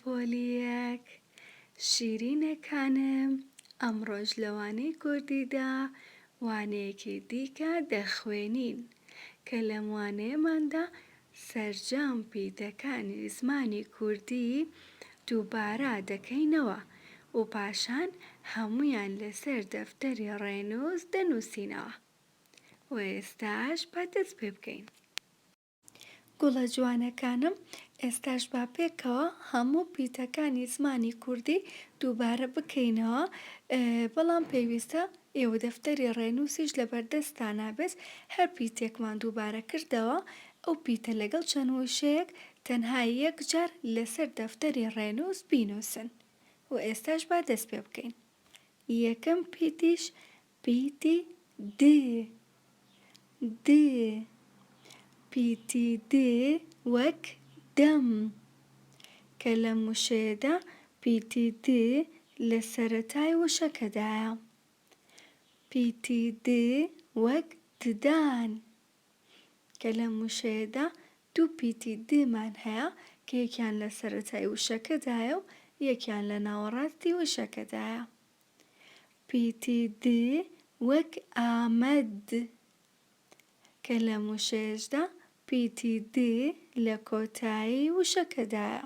پۆلی یەک شیرینەکانم ئەمڕۆش لە وانەی کوردیدا وانەیەکی دیکە دەخوێنین کە لەم وانەیەماندا سەرجەم پیتەکانی زمانی کوردی دووبارە دەکەینەوە و پاشان هەموویان لەسەر دەفتەری ڕێنووس دەنووسینەوە و ئێستاش با دەست پێ بکەین. گوڵە جوانەکانم ئێستاش با پێکەوە هەموو پیتەکانی زمانی کوردی دووبارە بکەینەوە بەڵام پێویستە ئێوە دەفتەری ڕێنووسیش لەبەردەستتانا بێت هەر پیتێکمان دووبارە کردەوە ئەو پیتە لەگەڵ چەند وشەیەک تەنها یەک جار لەسەر دەفتەری ڕێنووس بینووسن و ئێستاش با دەست پێ بکەین. یەکەم پیتیش پیتی د د پیتی د وەک دەم کە لەم وشەیەدا پیتی د لە سەرەتای وشەکەدایە. پیتی د وەک ددان کە لەم وشەیەدا دوو پیتی د مان هەیە کە یەکیان لە سەرەتای وشەکەدایە و یەکیان لە ناوەڕاستی وشەکەدایە. پیتی د وەک ئامەد کە لەم وشەیەشدا پیتی د لە کۆتایی وشەکەدایە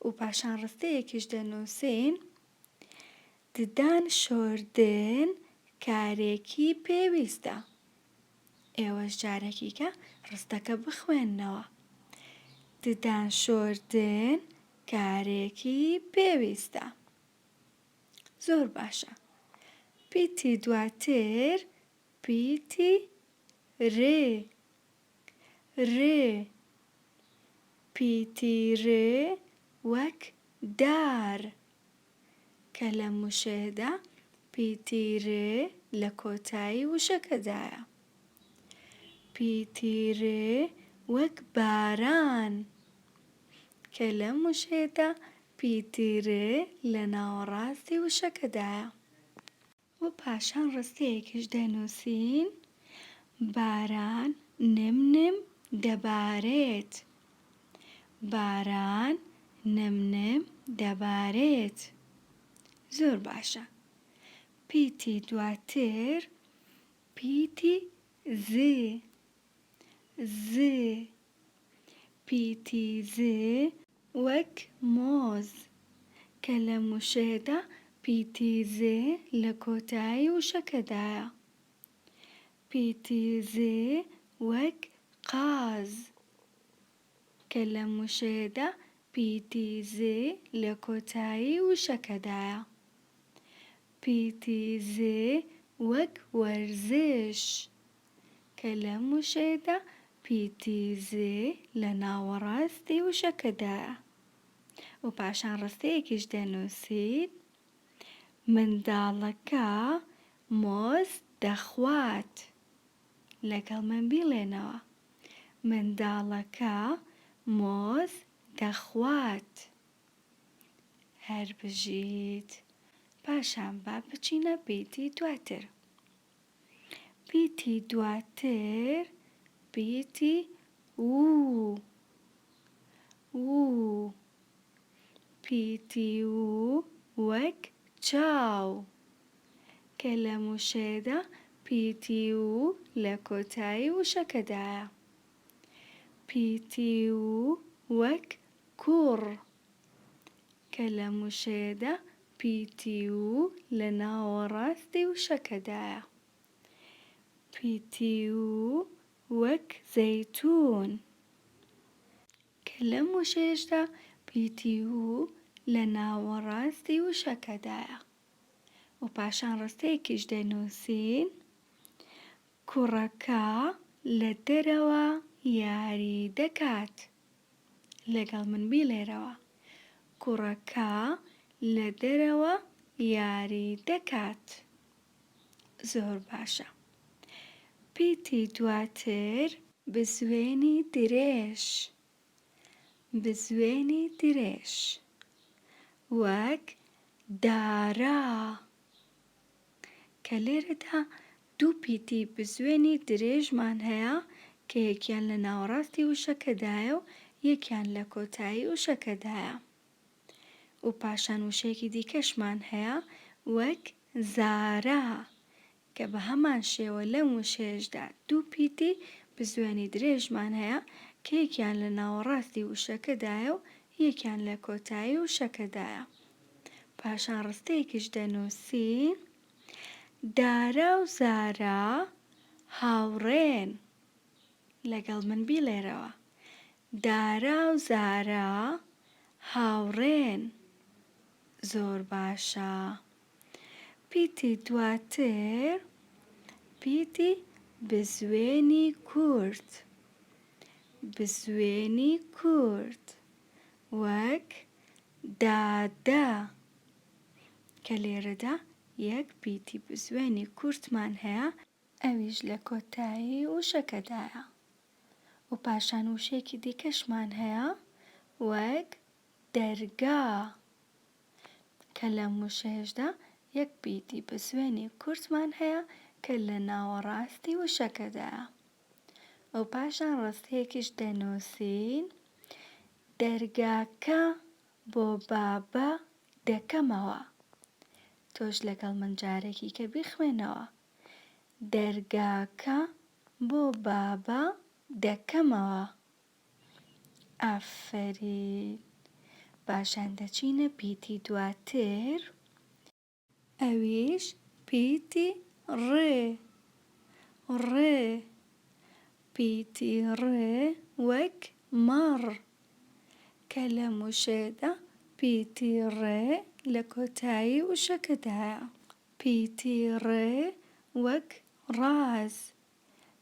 و پاشان ڕستەیەکیش دەنووسین، ددان شۆردن کارێکی پێویستە. ئێوەش جارێکیکە ڕستەکە بخوێننەوە. ددان شۆردن کارێکی پێویستە. زۆر باشە. پیتی دواتر پیتی ر ر پیتی ر وەک دار کە لەم وشەیەدا پیتی ر لە کۆتایی وشەکەدایە. پیتی ر وەک باران کە لەم وشەیەدا پیتی ر لە ناوەڕاستی وشەکەدایە. و پاشان ڕستەیەکیش دەنووسین، باران نم نم دەبارێت. باران نم نم دەبارێت. زۆر باشە. پیتی دواتر پیتی ز ز پیتی ز وەک مۆز، کە لەم وشەیەدا پیتی ز لە کۆتایی وشەکەدایە. پیتی ز وەک قاز، کە لەم وشەیەدا پیتی ز لە کۆتایی وشەکەدایە. پیتی ز وەک وەرزش، کە لەم وشەیەدا پیتی ز لە ناوەڕاستی وشەکەدایە و پاشان ڕستەیەکیش دەنووسیت، منداڵەکە مۆز دەخوات. لەگەڵ من بیڵێنەوە، منداڵەکە مۆز دەخوات. هەر بژیت. پاشان با بچینە پیتی دواتر. پیتی دواتر پیتی و و پیتی و وەک چاو کە لەم وشەیەدا پیتی و لە کۆتایی وشەکەدایە. پیتی و وەک کوڕ کە لەم وشەیەدا پیتی و لە ناوەڕاستی وشەکەدایە. پیتی و وەک زەیتوون. کە لەم وشەیەشدا پیتی و لە ناوەڕاستی وشەکەدایە. و پاشان ڕستەیەکیش دەنووسین، کوڕەکە لە دەرەوە یاری دەکات. لەگەڵ من بیڵێرەوە. کوڕەکە لە دەرەوە یاری دەکات. زۆر باشە. پیتی دواتر. بزوێنی درێژ. بزوێنی درێژ. وەک دارا. کە لێرەدا دوو پیتی بزوێنی درێژمان هەیە کە یەکیان لە ناوەڕاستی وشەکەدایە و یەکیان لە کۆتایی وشەکەدایە. و پاشان وشەیەکی دیکەشمان هەیە وەک زارا کە بە هەمان شێوە لەم وشەیەشدا دوو پیتی بزوێنی درێژمان هەیە کە یەکیان لە ناوەڕاستی وشەکەدایە و یەکیان لە کۆتایی وشەکەدایە. پاشان ڕستەیەکیش دەنووسین، دارا و زارا هاوڕێن. لەگەڵ من بیڵێرەوە، دارا و زارا هاوڕێن. زۆر باشە. پیتی دواتر پیتی بزوێنی کورت. بزوێنی کورت وەک دادە کە لێرەدا یەک پیتی بزوێنی کورتمان هەیە ئەویش لە کۆتایی وشەکەدایە و پاشان وشەیەکی دیکەشمان هەیە وەک دەرگا کە لەم وشەیەشدا یەک پیتی بزوێنی کورتمان هەیە کە لە ناوەڕاستی وشەکەدایە و پاشان ڕستەیەکیش دەنووسین دەرگاکە بۆ بابە دەکەمەوە. تۆش لەگەڵ من جارێکی کە بیخوێنەوە. دەرگاکە بۆ بابە دەکەمەوە. ئافەرین. پاشان دەچینە پیتی دواتر. ئەویش پیتی ڕ. ڕ. پیتی ڕ وەک مەڕ. کە لەم وشەیەدا پیتی ڕ لە کۆتایی وشەکەدایە. پیتی ڕ وەک ڕاز.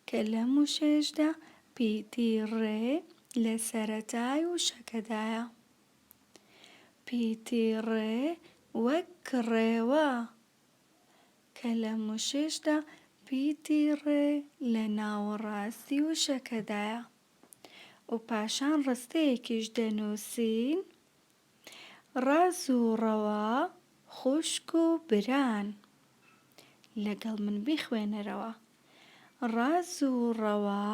کە لەم وشەیەشدا پیتی ڕ لە سەرەتای وشەکەدایە. پیتی ڕ وەک کڕێوە. کە لەم وشەیەشدا پیتی ڕ لە ناوەڕاستی وشەکەدایە. و پاشان ڕستەیەکیش دەنووسین، ڕاز و ڕەوا خوشک و بران. لەگەڵ من بیخوێنەرەوە، ڕاز و ڕەوا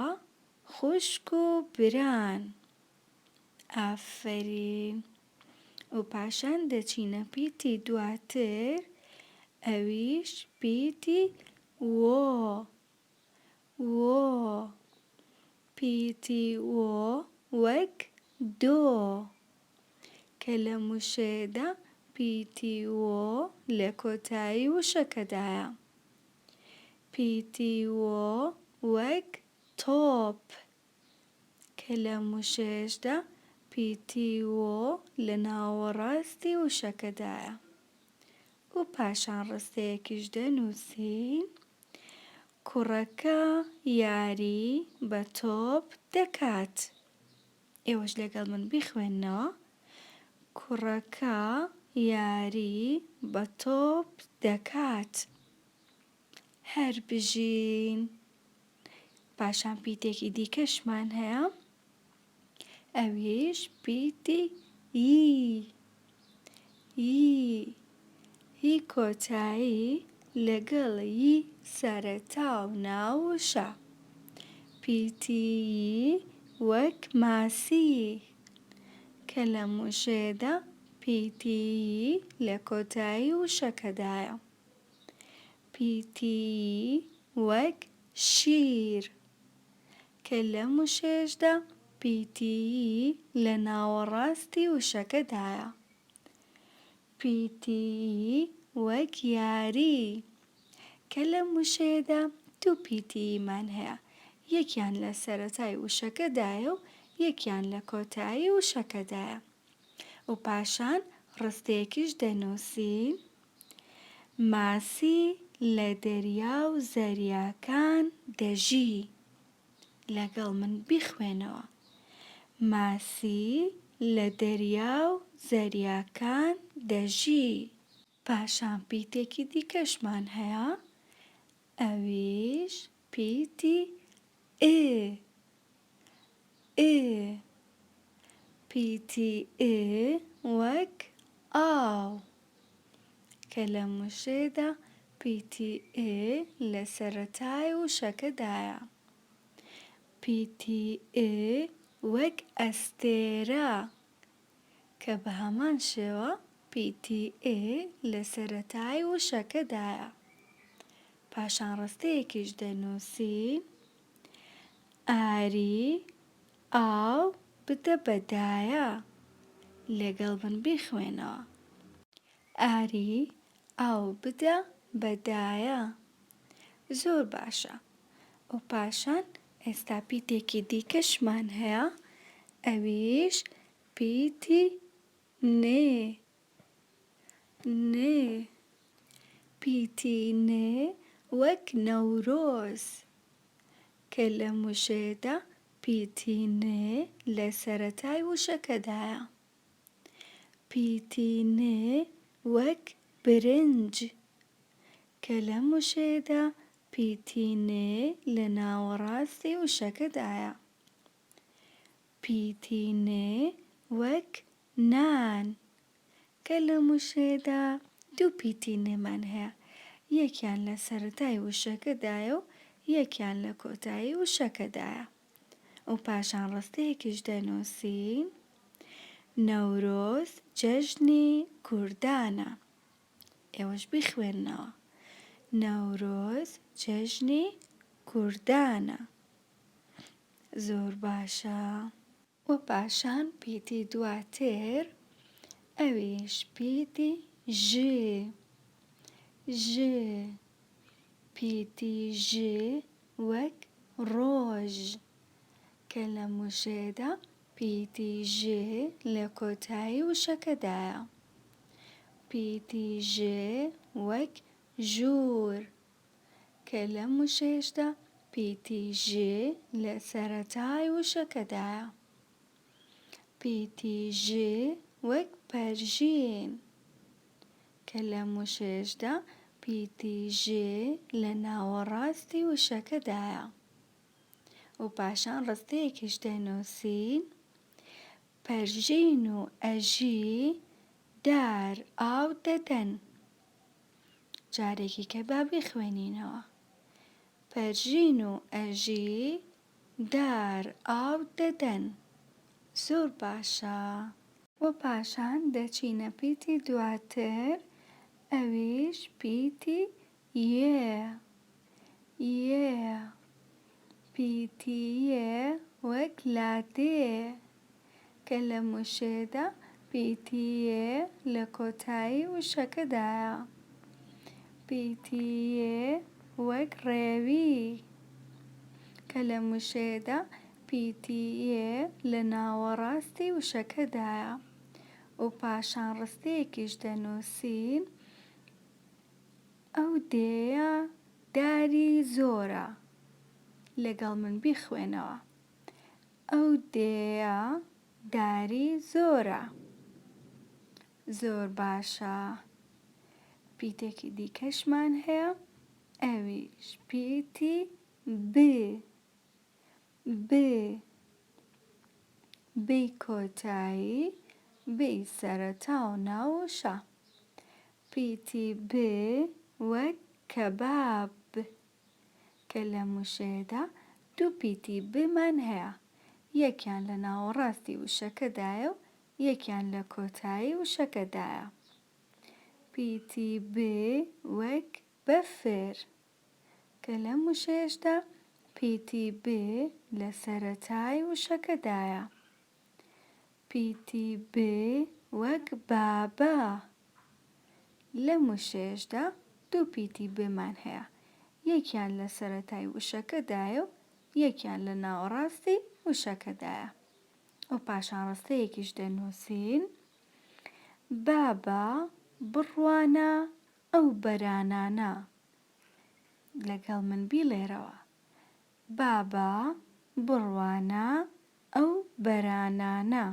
خوشک و بران. ئافەرین. و پاشان دەچینە پیتی دواتر ئەویش پیتی وۆ. وۆ. پیتی وۆ وەک دۆ. کە لەم وشەیەدا پیتی وۆ لە کۆتایی وشەکەدایە. پیتی وۆ وەک تۆپ. کە لەم وشەیەشدا پیتی وۆ لە ناوەڕاستی وشەکەدایە. و پاشان ڕستەیەکیش دەنووسین، کوڕەکە یاری بە تۆپ دەکات. ئێوەش لەگەڵ من بیخوێننەوە، کوڕەکە یاری بە تۆپ دەکات. هەر بژین. پاشان پیتێکی دیکەشمان هەیە ئەویش پیتی ی ی ی کۆتایی لەگەڵ ی سەرەتا و ناو وشە. پیتی ی وەک ماسی کە لەم وشەیەدا پیتی ی لە کۆتایی وشەکەدایە. پیتی ی وەک شیر کە لەم وشەیەشدا پیتی ی لە ناوەڕاستی وشەکەدایە. پیتی ی وەک یاری کە لەم وشەیەدا دوو پیتی یمان هەیە، یەکیان لە سەرەتای وشەکەدایە و یەکیان لە کۆتایی وشەکەدایە. و پاشان ڕستەیەکیش دەنووسین، ماسی لە دەریا و زەریاکان دەژی. لەگەڵ من بیخوێنەوە. ماسی لە دەریا و زەریاکان دەژی. پاشان پیتێکی دیکەشمان هەیە ئەویش پیتی ئ ئ پیتی ئ وەک ئاو کە لەم وشەیەدا پیتی ئ لە سەرەتای وشەکەدایە. پیتی ئ وەک ئەستێرە کە بە هەمان شێوە. پیتی ئ لە سەرەتای وشەکەدایە. پاشان ڕستەیەکیش دەنووسین، ئاری ئاو بدە بە دایە. لەگەڵ من بیخوێنەوە. ئاری ئاو بدە بە دایە. زۆر باشە. و پاشان ئێستا پیتێکی دیکەشمان هەیە ئەویش پیتی ن. ن. پیتی ن وەک نەورۆز. کە لەم وشەیەدا پیتی ن لە سەرەتای وشەکەدایە. پیتی ن وەک برنج. کە لەم وشەیەدا پیتی ن لە ناوەڕاستی وشەکەدایە. پیتی ن وەک نان. کە لەم وشەیەدا دوو پیتی ن-مان هەیە، یەکیان لە سەرەتای وشەکەدایە و یەکیان لە کۆتایی وشەکەدایە. و پاشان ڕستەیەکیش دەنووسین، نەورۆز جەژنی کوردانە. ئێوەش بیخوێننەوە، نەورۆز جەژنی کوردانە. زۆر باشە. و پاشان پیتی دواتر ئەویش پیتی ژ ژ پیتی ژ وەک ڕۆژ کە لەم وشەیەدا پیتی ژ لە کۆتایی وشەکەدایە. پیتی ژ وەک ژوور کە لەم وشەیەشدا پیتی ژ لە سەرەتای وشەکەدایە. پیتی ژ وەک پەرژین کە لەم وشەیەشدا پیتی ژ لە ناوەڕاستی وشەکەدایە. و پاشان ڕستەیەکیش دەنووسین، پەرژین و ئەژی دار ئاو دەدەن. جارێکی کە با بیخوێنینەوە. پەرژین و ئەژی دار ئاو دەدەن. زۆر باشە. و پاشان دەچینە پیتی دواتر ئەویش پیتی یێ یێ پیتی یێ وەک لادێ کە لەم وشەیەدا پیتی یێ لە کۆتایی وشەکەدایە. پیتی یێ وەک ڕێوی کە لەم وشەیەدا پیتی یێ لە ناوەڕاستی وشەکەدایە و پاشان ڕستەیەکیش دەنووسین، ئەو دێیە داری زۆرە. لەگەڵ من بیخوێنەوە. ئەو دێیە داری زۆرە. زۆر باشە. پیتێکی دیکەشمان هەیە ئەویش پیتی ب. ب. بی کۆتایی، بی سەرەتا و ناو و شا. پیتی ب وەک کەباب. کە لەم وشەیەدا دوو پیتی ب-مان هەیە، یەکیان لە ناوەڕاستی وشەکەدایە و یەکیان لە کۆتایی وشەکەدایە. پیتی ب وەک بەفر. کە لەم وشەیەشدا پیتی ب لە سەرەتای وشەکەدایە. پیتی ب وەک بابا. لەم وشەیەشدا دوو پیتی ب-مان هەیە، یەکیان لە سەرەتای وشەکەدایە و یەکیان لە ناوەڕاستی وشەکەدایە. و پاشان ڕستەیەکیش دەنووسین، بابا بڕوانە ئەو بەرانانە. لەگەڵ من بیڵێرەوە. بابا بڕوانە ئەو بەرانانە.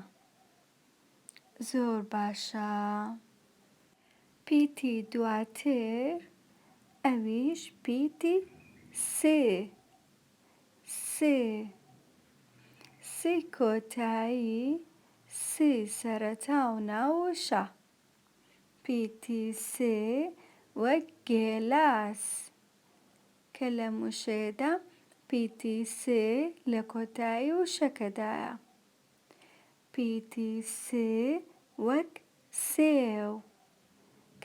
زۆر باشە. پیتی دواتر ئەویش پیتی س. س. سی کۆتایی سی سەرەتا و ناو وشە. پیتی س وەک گێلاس. کە لەم وشەیەدا پیتی س لە کۆتایی وشەکەدایە. پیتی س وەک سێو.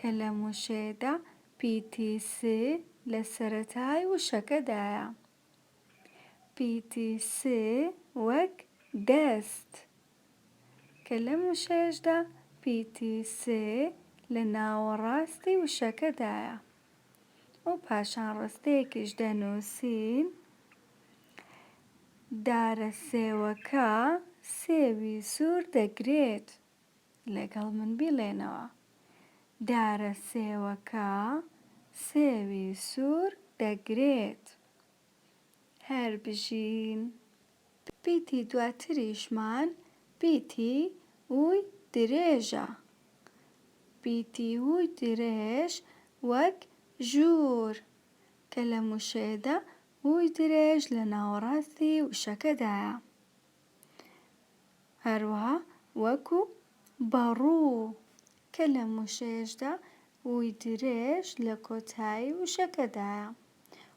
کە لەم وشەیەدا پیتی س لە سەرەتای وشەکەدایە. پیتی س وەک دەست. کە لەم وشەیەشدا پیتی س لە ناوەڕاستی وشەکەدایە و پاشان ڕستەیەکیش دەنووسین، دارە سێوەکە سێوی سوور دەگرێت. لەگەڵ من بیڵێنەوە، دارە سێوەکە سێوی سوور دەگرێت. هەر بژین. پیتی دواتریشمان پیتی ووی درێژە. پیتی ووی درێژ وەک ژوور، کە لەم وشەیەدا ووی درێژ لە ناوەڕاستی وشەکەدایە. هەروەها وەکو بەڕوو، کە لەم وشەیەشدا ووی درێژ لە کۆتایی وشەکەدایە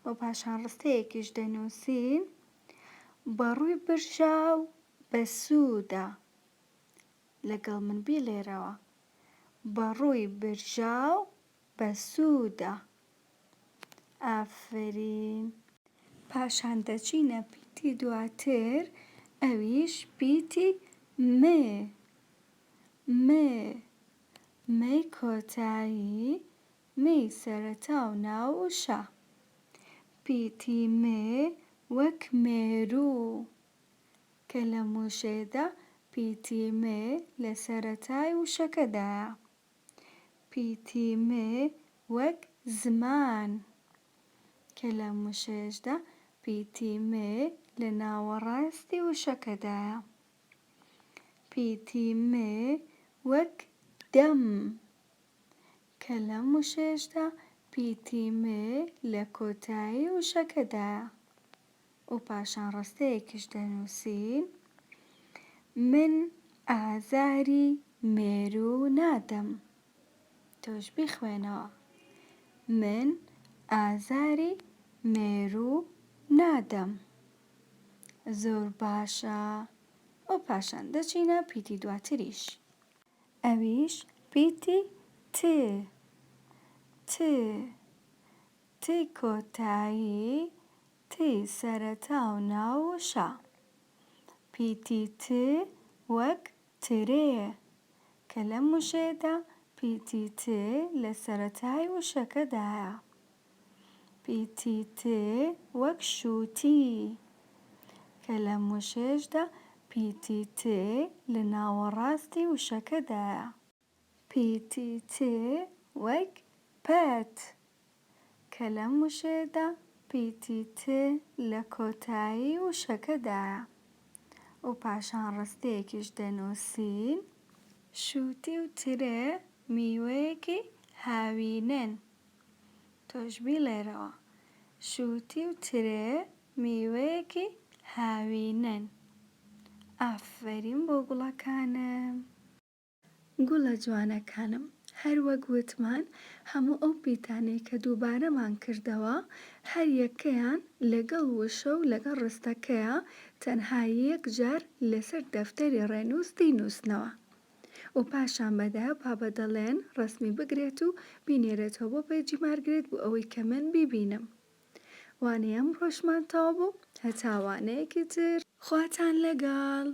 و پاشان ڕستەیەکیش دەنووسین، بەڕووی برژاو بەسوودە. لەگەڵ من بیڵێرەوە، بەڕووی برژاو بەسوودە. ئافەرین. پاشان دەچینە پیتی دواتر ئەویش پیتی م. م. مەی کۆتایی، مەی سەرەتا و ناو وشە. پیتی م وەک مێروو، کە لەم وشەیەدا پیتی م لە سەرەتای وشەکەدایە. پیتی م وەک زمان، کە لەم وشەیەشدا پیتی م لە ناوەڕاستی وشەکەدایە. پیتی م وەک دەم، کە لەم وشەیەشدا پیتی م لە کۆتایی وشەکەدایە و پاشان ڕستەیەکیش دەنووسین، من ئازاری مێروو نادەم. تۆش بیخوێنەوە، من ئازاری مێروو نادەم. زۆر باشە و پاشان دەچینە پیتی دواتریش. ئەویش پیتی ت. ت. تی کۆتایی، تی سەرەتا و ناو وشە. پیتی ت وەک ترێ، کە لەم وشەیەدا پیتی ت لە سەرەتای وشەکەدایە. پیتی ت وەک شووتی، کە لەم وشەیەشدا پیتی ت لە ناوەڕاستی وشەکەدایە. پیتی ت وەک پەت، کە لەم وشەیەدا پیتی ت لە کۆتایی وشەکەدایە و پاشان ڕستەیەکیش دەنووسین. شووتی و ترێ میوەیەکی هاوینەن. تۆش بیڵێرەوە. شووتی و ترێ میوەیەکی هاوینەن. ئافەرین بۆ گوڵەکانم. گوڵە جوانەکانم هەر وەک وتمان هەموو ئەو پیتانەی کە دووبارەمان کردەوە هەر یەکەیان لەگەڵ وشە و لەگەڵ ڕستەکەیا تەنها یەک جار لەسەر دەفتەری ڕێنووس دەینووسنەوە و پاشان بە دایە و بابە دەڵێن ڕەسمی بگرێت و بینێرێتەوە بۆ پەیجی مارگرێت بۆ ئەوەی کە من بیبینم. وانەی ئەمڕۆشمان تەواو بوو هەتا وانەیەکی تر خواتان لەگەڵ.